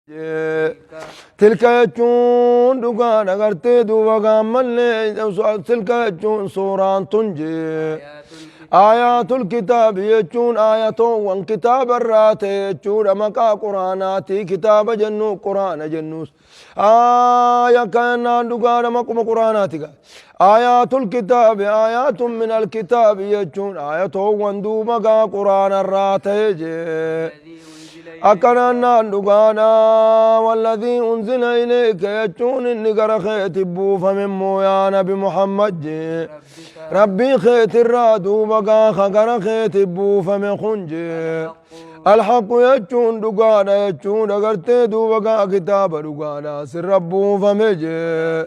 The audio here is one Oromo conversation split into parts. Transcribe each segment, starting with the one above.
Tilka jechuun dhugaadha gartee duuba gaammallee tilka jechuun suuraan tun jee. Aayaatul kitaabi jechuun aayatoowwan kitaaba irraa ta'e jechuudha maqaa quraanaatii kitaaba jennu quraana jennus. Aaya kanaan dhugaadha maquma quraanaati gaa. Aayaatul kitaabi aayaatun min alkitaabi jechuun aayatoowwan duuba gaa quraana irraa ta'e jee. Akkanaan naan dhugaadha walladhii unzila ilayka jechuun inni gara keeti buufame immoo yaa nabi Muhammad jee. Rabbii keetirraa duuba gaafa gara keeti buufame kun jee. Alhaqu jechuun dhugaadha jechuudha gartee duuba gaa kitaaba dhugaadha sirra buufame jee.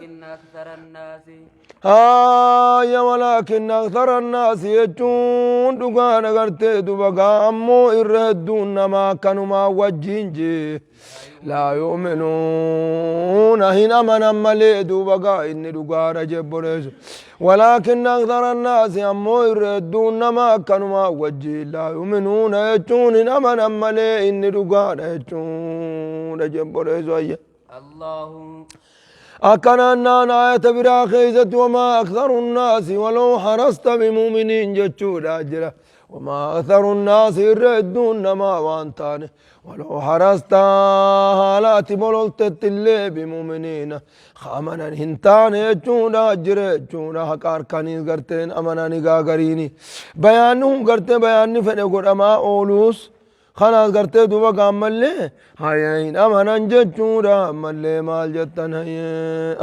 Haaya walaakin akthara annaasi jechuun dhugaadha gartee duba gaa ammoo irra hedduun namaa akkanumaa wajjiin jee laa yu'minuuna hin amanan malee duuba gaa inni dhugaadha jebboleessu walaakin akthara annaasi ammoo irra hedduun namaa akkanumaa wajjiin laa yu'minuuna jechuun hin amanan malee inni dhugaadha jechuudha jebboleessu ayya. Allahu Akkanaan naan aayata biraa keessatti wamaa aktharu nnaasi walaw harasta bimuminiin jechuudha jira. Wamaa aktharu nnaasi irra hedduun namaa waan taane walaw harasta haala ati bololtetti illee bimuminiina amanan hin taane jechuudha jira jechuudha haqa harkaniis garteen amanani gaagariini. Bayaanni kun gartee bayaanni fedhe godhamaa ooluus Kanaas gartee duuba gaammallee haya hin amanan jechuudha ammallee maal jettan hayyee.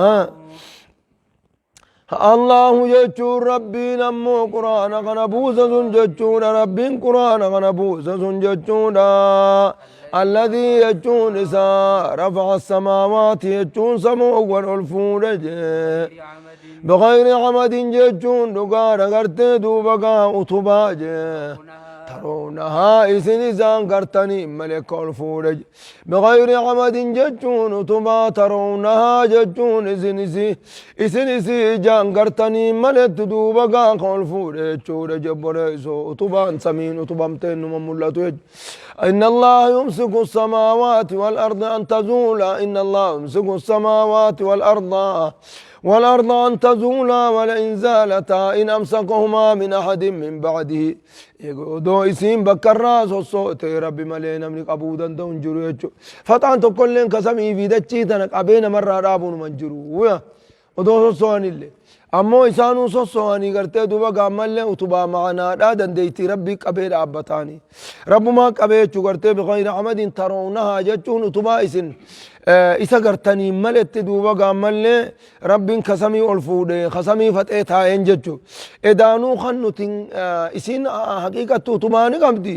Allahu jechuun rabbiin ammoo quraana kana buusa sun jechuudha rabbiin quraana kana buusa sun jechuudha. Alladhii jechuun isaa rafa'a samaawaati jechuun samoowwan ol fuudhe jee. Bighayri amadin jechuun dhugaadha gartee duuba gaa utubaa jee. Tarawnahaa isin isaan gartanii malee akka ol fuudhe bighayri amadin jechuun utubaa tarawnahaa jechuun isin isi isin isi ijaan gartanii maletti duuba gaafa ol fuudhe jechuudha jebboleessoo utubaan samiin utubamteen numa mul'atu jechuudha. إن الله يمسك السماوات والأرض أن تزولا إن الله يمسك السماوات والأرض والأرض أن تزولا ولئن زالتا إن أمسكهما من أحد من بعده odoo isiin bakka irraa sossoote rabbi malee namni qabuu danda'u hin jiru jechuudha. Faxaan tokkolleen ka samii fi dachii tana qabee namarraa dhaabu numa hin jiru. Odoo sosso'anillee. Ammoo isaanuu sosso'anii gartee duuba gaammallee utubaa ma'anaadhaa dandeettii rabbii qabee dhaabbataanii. Rabbumaa qabee jechuu gartee bighayri amadin tarawnahaa jechuun utubaa isin isa gartaniin maletti duuba gaammallee rabbiin ka samii ol fuudhe ka samii faxee taa'een jechu edaanuu kan nuti isiin haqiiqatti utubaa ni qabdi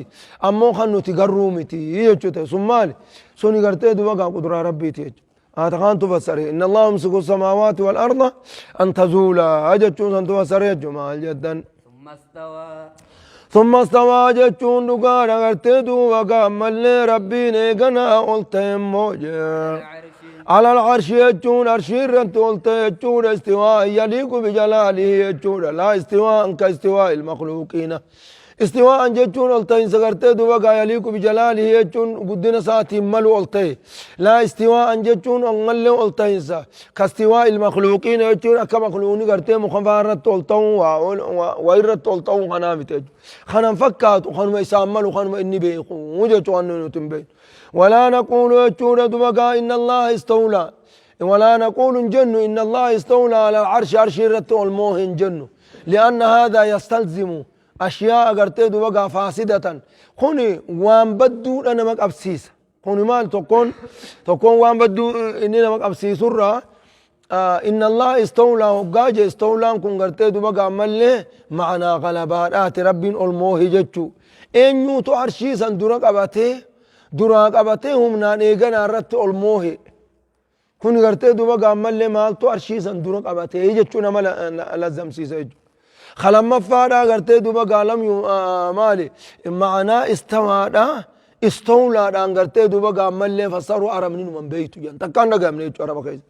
ammoo kan nuti garruu miti jechuu ta'e sun maali suni gartee duuba gaa quduraa rabbiiti jechu haata kaantu fassare inna allaha yumsiku samaawaati wal arda an tazuulaa jechuun santu fassare jechu maal jettan ثم استوى ثم استوى jechuun dhugaadha gartee duuba gaammallee rabbiin eeganaa ol ta'e immoo jee العرش على العرش jechuun arshii irratti ol ta'e jechuudha istiwaa yaliiqu bijalaalihi jechuudha laa istiwaa'an ka istiwaa ilmakhluuqiina istiwaa'an jechuun ol ta'insa gartee duuba gaa yaliiqu bijalaalihi jechuun guddina isaatiin malu ol ta'e laa istiwaa'an jechuun ammallee ol ta'insa ka istiwaa ilmakhluuqiina jechuun akka makhluuqni gartee muka faa irratti ol ta'uu waa irratti ol ta'uu kanaa miti jechuudha kanan fakkaatu kanuma isaan malu kanuma inni beeku jechuu kan nuti hin beeknu ولا نقول يجون دبقا إن الله استولى ولا نقول جن إن الله استولى على العرش عرش رت الموهن جن لأن هذا يستلزم أشياء قرتي دبقا فاسدة خوني وان بدو أنا مك أبسيس خوني مال تكون تكون وان بدو إننا مك أبسيس إن الله استولى وقاج استولى كن قرتي دبقا ملي معنا غلبات ربين الموه جتشو eenyuutu arshii san dura qabatee duraa qabatee humnaan eeganaa irratti ol moohe kun gartee duba gaammallee maaltu arshii san dura qabatee jechuu nama lazzamsiisa jechuudha. Kalammaffaadhaa gartee duba gaalam maali ma'anaa istawaadhaa istawlaadhaan gartee duba gaammallee fassaruu arabni numan beeytu jedhan takkaan dhagahamne jechuudha araba keessa.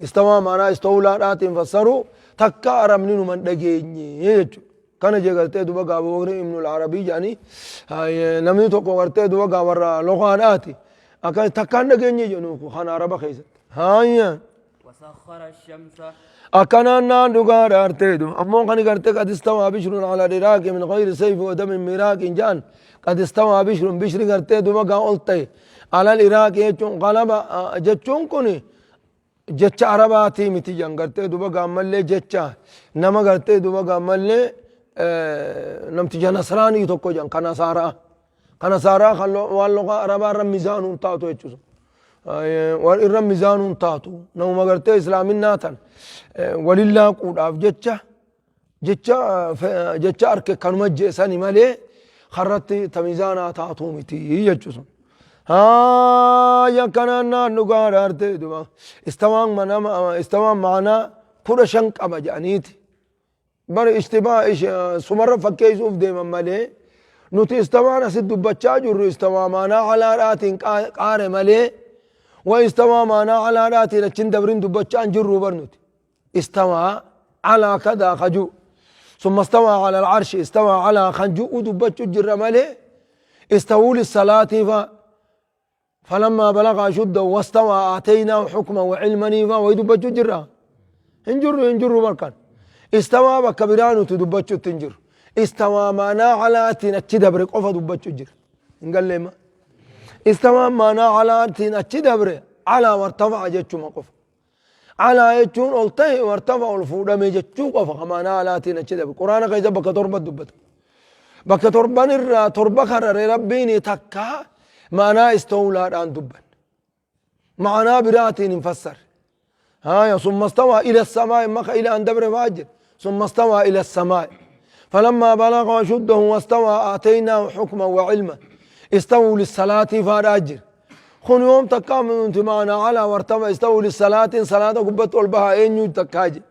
Istawaa ma'anaa istawlaadhaatiin fassaruu takka arabni numan dhageenye jechuudha. Kana jee gartee duba gaa Abubakr ibn al-Arabii jedhanii namni tokko gartee duba gaa warra loqaadhaati. Akka takkaan dhageenye jennu kan araba keessatti. Haaya. وسخر الشمس. Akkanaan naan dhugaadha arteedu ammoo kan garte قد استوى بشر على العراق من غير سيف ودم مراق جان. قد استوى بشر, بشر gartee duba gaa ol ta'e على العراق jechuun qalaba jechuun kun jecha arabaatii miti jan. Gartee duba gaammallee jecha nama gartee duba gaammallee namticha nasraanii tokko jan, kan nasaaraa, kan nasaaraa kan waan loqa arabaa irra mizaanuun taatu jechuudha. Waan irra mizaanuun taatu namuma gartee islaaminaa tan walin laaquudhaaf jecha arke kanuma jeesani malee karratti ta mizaanaa taatuu miti jechuudha. Haaya, kanaan naan dhugaadha artee duba istawaan manama istawaan maanaa 15 qaba jedhaniiti. Bari ishtibaa sumarra fakkeessuuf deeman malee nuti istawaan asit dubbachaa jirru istawaa maanaa calaadhaatiin qaare malee wa istawaa maanaa calaadhaatiin achin dabrin dubbachaa hin jirru. Bar nuti استوى على كذا خجو ثم استوى على العرش استوى على خنجو دبچو جر مالي. استووا للصلاة فلما بلغ أشده واستوى آتيناه حكما وعلما ويدبچو جرا انجروا انجروا. بركان استوى بكبرانو تدبچو تنجر استوى معنا على تنچ دبر قفا دبچو جر. انقال لي ما استوى معنا على تنچ دبر على وارتفع جچو ما قفا على jechuun ol ta'e, وارتفع ol fuudhame jechuu qofa. Maanaa alaatiin achi dabre quraana keessa bakka torba dubbata. Bakka torban irraa torba karare rabbiin takka maanaa istawlaadhaan dubban, maanaa biraatiin hin fassarre. هايا ثم استوى إلى السماء مكا إلى أن دبر فاجر ثم استوى إلى السماء فلما بلغ أشده واستوى آتيناه حكما وعلما استووا للصلاة فاجر خن يوم تكام انت معنا على وارتفع استووا للصلاة صلاة قبت والبها اين تكاجي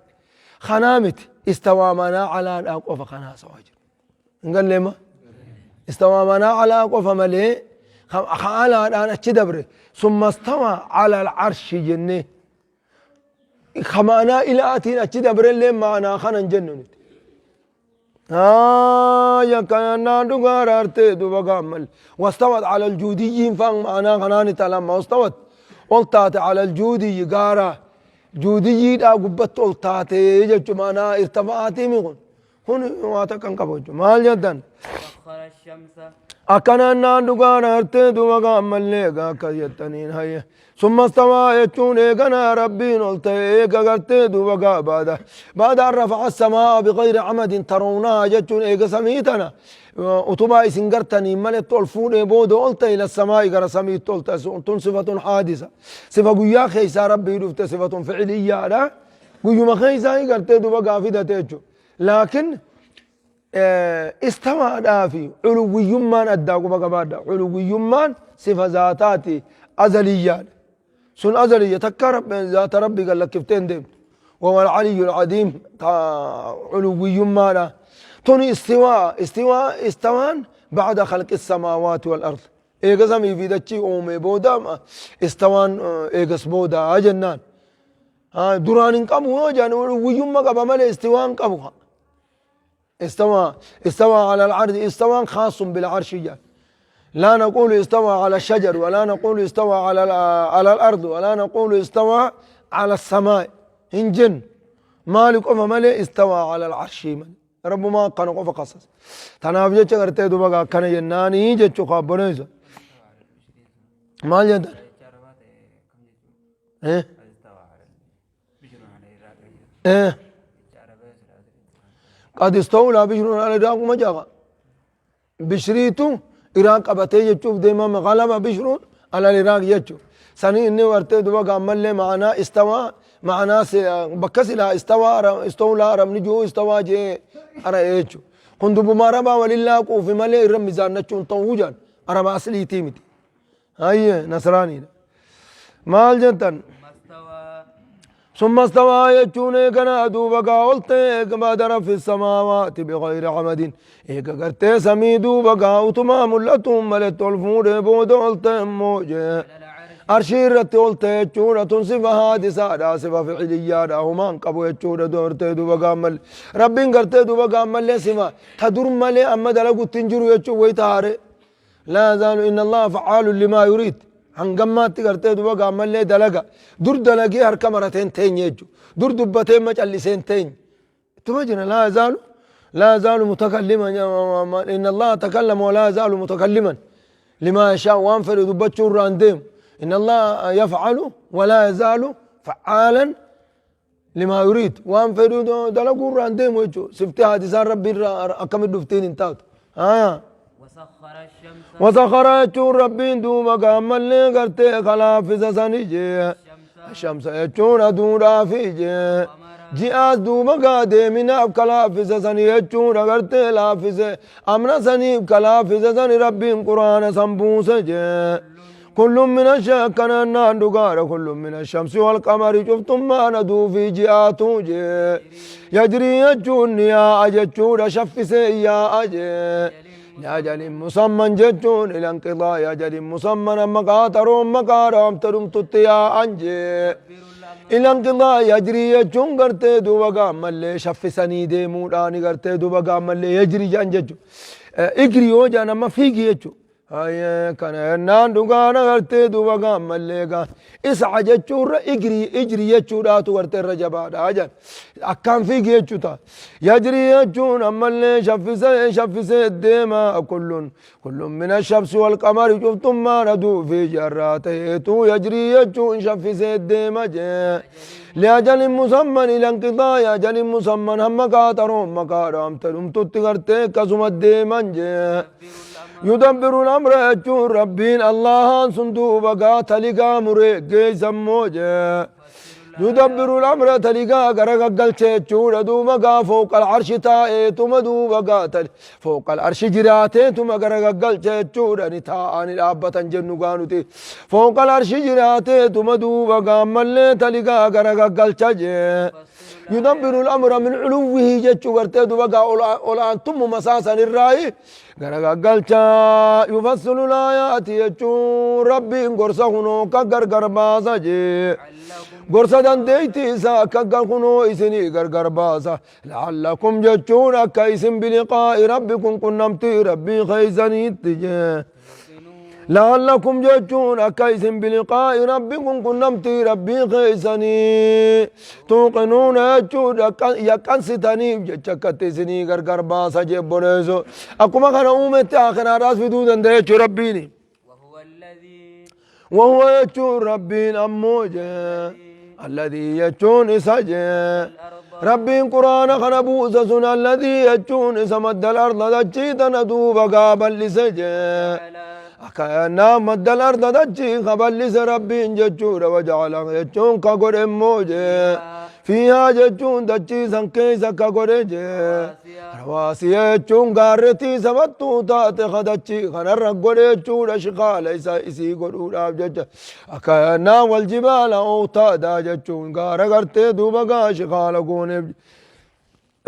خنامت. استوى معنا على أقوف خنا سواجر. نقول لي ما استوى معنا على أقوف ملي على أنا دبر ثم استوى على العرش جنه خمانا إلى آتين أتشد اللي معنا خنا جنن. آه يا كان دوغار أرتي دوبا كامل واستوت على الجوديين فان معنا خناني تلما واستوت قلتات على الجودي غارة جودي دا قبت قلتات يجت معنا ارتفعت ميقون هون واتا كان كبوج مال جدا. سخر الشمس. Akkanaan naan dhugaan artee duba gaammallee akka jettaniin hayya ثم استوى jechuun eegana rabbiin ol ta'e eega gartee duba gaa بعد أن رفع السماء بغير عمد ترونها jechuun eega samii tana utubaa isin gartanii maletti ol fuudhee booda ol ta'e إلى السماء gara samiitti ol ta'e. Tun صفة حادثة, sifa guyyaa keessaa rabbii dhufte, صفة فعلية dha. Guyyuma keessaa gartee duba gaa fidate jechuudha. Laakiin istawaadhaa fi culuwiyyummaan addaa quba qabaadha. Culuwiyyummaan sifa zaataati, azaliyyaadha. Sun azaliyya takka zaata rabbii gad lakkiftee hin deemtu. وهو العلي العظيم culuwiyyummaadha. Tun istiwaa, istiwaa istawaan بعد خلق السماوات والأرض eega samii fi dachii uume booda istawaan eegas booda jennaan. Duraan hin qabu yoo jedhan culuwiyyummaa qaba malee istiwaan qabu. استوى استوى على العرش, استوى خاص بالعرش جان. لا نقول استوى على الشجر ولا نقول استوى على الأرض ولا نقول استوى على السماء. هنجن مالك أفا مالي استوى على العرش من رب ما كان قف قصص تناف جتش غرتي دوبا كان جناني جتش خابنيز مال جدن ايه ايه قد استولى بشر على العراق ما جاء بشريتو إيران قبتي يجوف ديما غلب بشر على العراق يجوف سني إني ورتي دوبا قامل لي معنا استوى معنا بكسلا استوى استولى رم نجو استوى جي أرى يجو كنت بما ربا ولله كوف مالي رم ميزان نچون طوجان أربا أصلي تيمتي هاي نصراني مال جنتن. ثم استوى. ثم استوى jechuun eegana duuba gaa ol ta'e بعد رفع السماوات بغير عمد eega gartee samii duuba gaa utumaa mul'atuun maletti ol fuudhee booda ol ta'e immoo jee على العرش. Arshii irratti ol ta'e jechuudha. Tun sifa haadisaadha, sifa ficiliyyaadha. Humaan qabu jechuudha. Gartee duuba gaammalle rabbiin gartee duuba gaammallee sifa ta dur malee amma dalagutti hin jiru jechuun wayi taare لا يزال إن الله فعال لما يريد. Hangammaatti gartee duba gaammallee dalaga. Dur dalagee harka marateen teenye jechuudha. Dur dubbatee macallisee hin teenye. Ittuma jira laa yazaalu laa yazaalu mutakalliman inna Allaha takallama wa laa yazaalu mutakalliman limaa yashaa waan fedhe dubbachuu irraa hin deemu. Inna Allaha yaf'alu wa laa yazaalu fa'aalan limaa yuriid waan fedhu dalaguu irraa hin deemu jechuudha. Sifti haadisaan rabbi irraa akkamitti dhuftiin hin taatu. Haa. وسخر الشمس Wasakhara jechuun rabbiin duuba gaammallee gartee kalaaffisa sani jee. الشمس Shamsa jechuun aduudhaafi jee. Ji'aas duuba gaa deeminaaf kalaaffisa sani jechuudha gartee laaffise. Amna saniif kalaaffisa sani rabbiin quraana san buuse jee. كل من الشكنا نان كل من الشمس والقمر شفتم ما ندو في جئاتو جي يجري يجون يا أجتشون شفسي يا أجي لأجل مسمى جتون إلى انقضاء أجل مسمى مقاترون مقارم ترم تتيا أنجي إلى انقضاء يجري يجون قرتي دوبا قام اللي شفسني دي موداني قرتي دوبا قام اللي يجري جان جتشو اجري وجانا ما فيجي يجو Hayyee kana jennaan dhugaan agartee duuba gaammallee gaa isa jechuurra igrii ijrii jechuudhaatu gartee irra jabaadha jedhan akkaan fiigi jechuu ta'a. Yajrii jechuun ammallee shaffisee shaffisee deema kulluun kulluun mina shamsi wal qamari cuftummaan aduu fi jarraa ta'eetu yajrii jechuun shaffisee deema jee. لأجل مسمى إلى انقضاء أجل مسمى هم قاطرون مقارم تلمتت غرتي كسمت ديما جee. يدبر الأمر يجون ربين الله صندوق تلقى مريق سموجة يدبر الأمر تلقى غرق قلتشور دوبا فوق العرش تائتم دوبا فوق العرش جراتيتم غرق قلتشور نتاء الأبة جن قانتي فوق العرش جراتيتم دوبا ملي تلقى غرق قلتشي يدبر الأمر من علوه جتشو غرتي دوبا أولانتم مساسا الرأي غرغلچا يفصل الآيات يجو ربي غرسا هنو كغرغر باسا جي غرسا دنديتي سا كغر هنو إسني غرغر باسا لعلكم جتشون كيسن بلقاء ربكم كنمتي ربي خيزني تجي لعلكم جتشون كيسن بلقاء ربكم كنمتي ربي خيزني توقنون جتشون يكنستني جتشكتسني غرغر باسا جي بونيزو أكما كان أومت آخر راس في دودن ديتشو ربيني وهو الذي وهو يجون ربين أموجه الذي يجون إسجه ربين قرآن خنبوس سن الذي يجون إسمد الأرض دجيتا ندوب قابل لسجه أكانا مد الأرض دجي قبل لس ربين ججور وجعل يجون كقر موجه فيها ججون دجي سنكيسا كقر رواسي jechuun gaarreetii sabattuu taate kadachii kanarra godhe jechuudha shiqaala isa isii godhuudhaaf jecha akkanaa wal jibaala ootaadaa jechuun gaara gartee duuba gaa shiqaala gooneef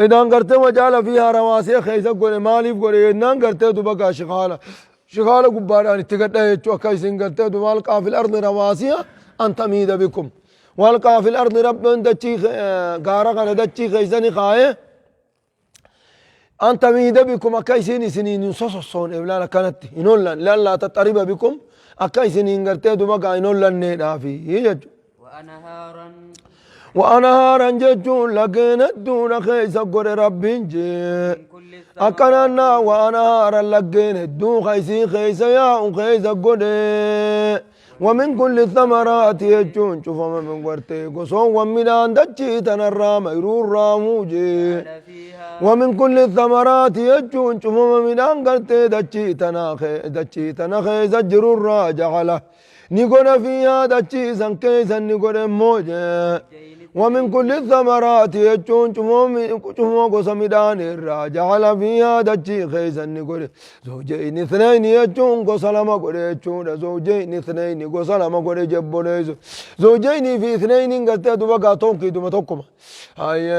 idaan gartee wajaala fiihaa rawaasii keessa godhe maaliif godhe jennaan gartee duuba gaa shiqaala shiqaala gubbaadhaan itti gadha jechuu akka isin gartee duuba alqaa fil ardi rawaasiya an tamiida bikum walqaa fil ardi rabbiin dachii gaara kana dachii keessani kaayee أن تميد بكم أكايسين سنين صصصون إبلانا كانت إنولن لألا تطرب بكم أكايسين إنغرتي دوبا إنولن نافي يجو وأنهارا وأنهارا ججون لقينا دون خيس قر ربين جي من كل أكننا وأنهارا لقينا دون خيسي خيس يا خيس قر ومن كل الثمرات يجون شوفوا من قرتي قصون ومن عندك تنرى ميرور راموجي الثمرات فيها ومن كل الثمرات يجون شوفوا من أنقرت دتشي تناخي دتشي تناخي زجر الراجعلة نقول فيها دتشي سنكيسا نقول موجة ومن كل الثمرات يجون شوفوا قسم دان الراجعلة فيها دتشي خيسا نقول زوجين اثنين يجون قسلم قول يجون زوجين اثنين قسلم قول جبونيز زوجين في اثنين قلت دوبا تونكي دوما توكما هاي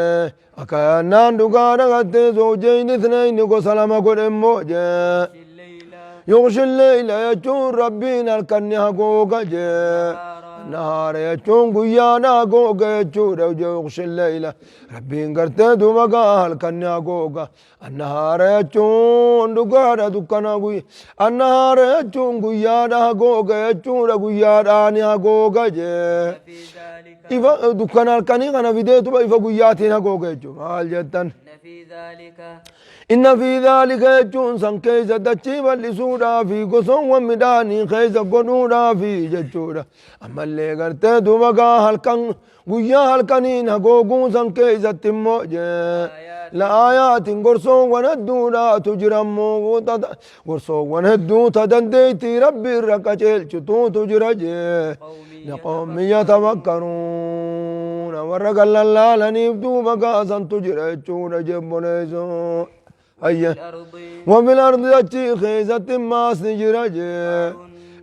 أكانان دقانا قد زوجين اثنين قسلم قول موجة الليل يغشي الليل يجون ربنا الكنها قوقا جي Annahaara jechuun guyyaadha hagooga jechuudha. Yughshi leyla, Rabbiin gartee duuba gaa halkan ni hagooga. Annahaara jechuun dhugaadha dukkana guyya. Annahaara jechuun guyyaadha hagooga jechuudha, guyyaadhaa ni hagooga jee. في ذلك Ifa dukkana halkanii kana fideetuma ifa guyyaatiin hagooga jechuudha. Maal jettan? إن في ذلك Inna fi dhaalika jechuun san keessa dachii bal'isuudhaa fi gosoowwan midhaanii keessa godhuudhaa fi jechuudha. Ammallee gartee duuba gaa halkan guyyaa halkaniin hagooguu san keessatti immoo jee. La'aayaatiin gorsoowwan hedduudhaatu jira immoo, gorsoowwan hedduu ta dandeettii Rabbi irra qajeelchituutu jira jee. قوم لقوم يتفكرون, warra gallallaalaniif duuba gaasantu jira jechuudha jebboleessoo. Hayya. الأرض وفي الأرض dachii keessatti maas ni jira jee.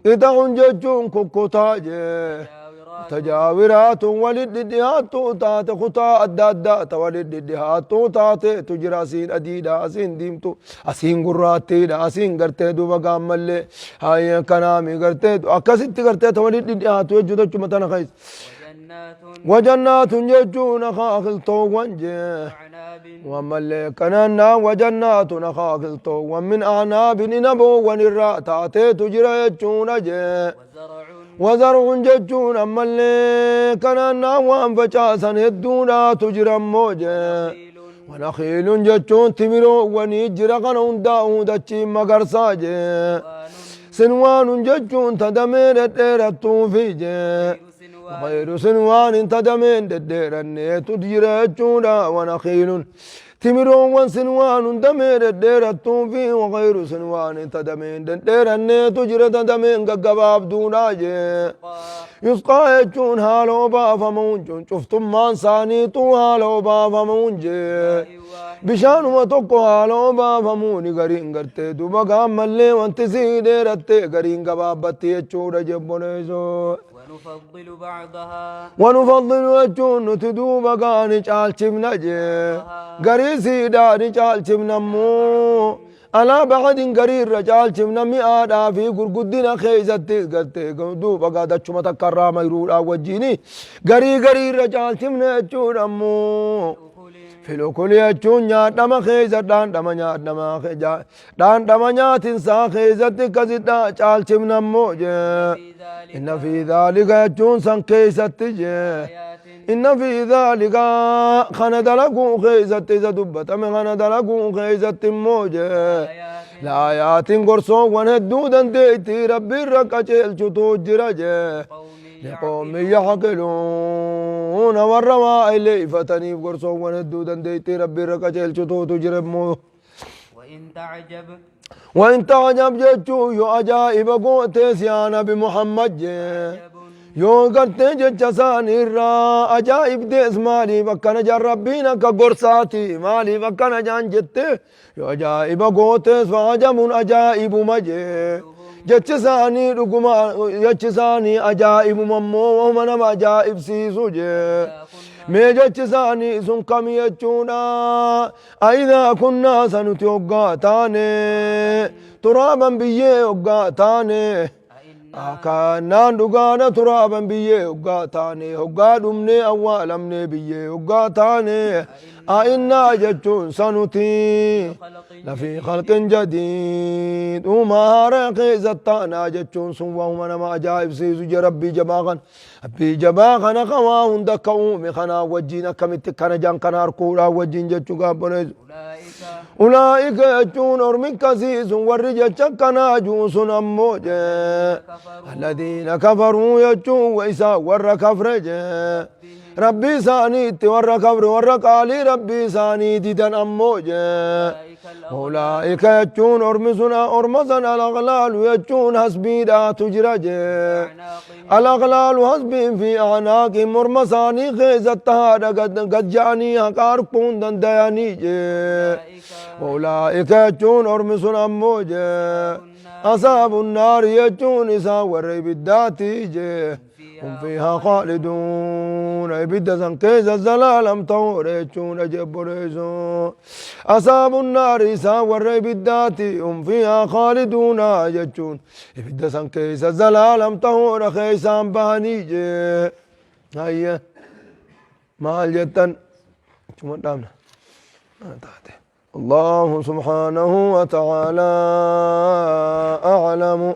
قطع jechuun kukkutaa jee. متجاورات متجاورات walitti dhiyaattuu taate, kutaa adda addaa ta walitti dhiyaattuu taateetu jira. Asiin adiidha, asiin diimtu, asiin gurraattiidha, asiin gartee duuba gaammallee hayya kanaami gartee akkasitti gartee ta walitti dhiyaatu jechuudha jechuma tana keessa. وجنات وجنات jechuun akaakiltoowwan jee. أعناب Wammallee kanannaa وجنات akaakiltoowwan من أعناب inaboowwan irraa taateetu jira jechuudha jee. وزرع وزرع jechuun ammallee kanannaa waan facaasan hedduudhaatu jira ammoo jee. نخيل ونخيل jechuun timiroowwanii jira, kana hundaa'uu dachiin magarsaa jee. صنوان صنوان jechuun tadamee dhedheerattuufi jee. غير صنوان غير صنوان tadameen dhedheeranneetu jira jechuudha. ونخيل timiroowwan صنوان damee dhedheerattuufi وغير صنوان tadameen dhedheeranneetu jira, tadameen gaggabaabduudha jee. يسقى يسقى jechuun haala obaafamuun cuftummaan isaaniitu haala obaafamuun jee. بماء واحد Bishaanuma tokko haala obaafamuuni, gariin gartee duba gaammallee wanti sii dheeratte gariin gabaabbatti jechuudha jebboleessoo. ونفضل بعضها ونفضل jechuun nuti duuba gaani caalchifna jee. Garii siidhaa ni caalchifna immoo على بعض garii irra caalchifna, mi'aadhaa fi gurguddina keessatti gartee duuba gaa dachuma takka irraa mayruudhaa wajjini garii garii irra caalchifna jechuudha immoo. أكل في الأكل jechuun nyaadhama keessa, dhandhama nyaadhama dhandhama nyaatinsaa keessatti akkasitti caalchifna immoo jee. في ذلك إن في ذلك jechuun san keessatti jee. آيات إن في ذلك kana dalaguu keessatti, isa dubbatame kana dalaguu keessatti immoo jee. آيات لآيات gorsoowwan hedduu dandeettii Rabbi irra qajeelchutu jira jee. قوم لقوم يعقلون warra waa ileeyfataniif gorsoowwan hedduu dandeettii Rabbi irra qajeelchutuutu jira immoo. وإن تعجب وإن تعجب jechuu yoo ajaa'iba gootees yaa Nabi Muhammad jee. عجب Yoo gartee jecha isaanii irraa ajaa'ibdees, maaliif akkana jaan, Rabbiin akka gorsaati maaliif akkana jaan jette yoo ajaa'iba gootees, فعجب ajaa'ibuma jee. Jechi isaanii dhuguma, jechi isaanii ajaa'ibuma immoo wahuma nama ajaa'ibsiisu jee. Mee jechi isaanii sun kami jechuudha? أإذا كنا sa nuti hoggaa taane, ترابا biyyee hoggaa taane, أئنا Akkaannaan dhugaadha, ترابا biyyee hoggaa taane, hoggaa dhumnee awwaalamnee biyyee hoggaa taane, أئنا jechuun sa nuti خلق لفي خلق جديد uumaa haaraa keessa taanaa jechuun sun waanuma nama ajaa'ibsiisu je. Rabbii jabaa kana, Rabbii jabaa kana ka waa hunda akka uume kanaa wajjin akkamitti kana jaan kana harkuudhaan wajjin jechuu gaabboneessu. أولئك أولئك jechuun ormi akkasii sun, warri jecha akkanaa juu sun ammoo jee. كفروا الذين كفروا jechuun wa isaa warra kafre jee. Rabbii isaaniitti warra kafre, warra qaalii Rabbii isaanii didan ammoo jee. أولئك أولئك jechuun ormi sun orma san الأغلال jechuun hasbiidhaatu jira jee. أعناقهم الأغلال hasbiin في أعناقهم morma isaanii keessatti haadha gad ja'anii haqa arguun dandayanii jee. أولئك أولئك jechuun ormi sun ammoo jee. كنا Asaabu naari jechuun isaan warra ibiddaati jee. Hum fiihaa khaaliduun ibidda san keessa zalaalam ta'uudha jechuudha jebboleessoo. Asaabu naari isaan warra ibiddaati hum fiihaa khaaliduuna jechuun ibidda san keessa zalaalam ta'uudha keessaan bahanii jee. Hayya maal jettan achuma dhaabna taate. الله سبحانه وتعالى أعلم.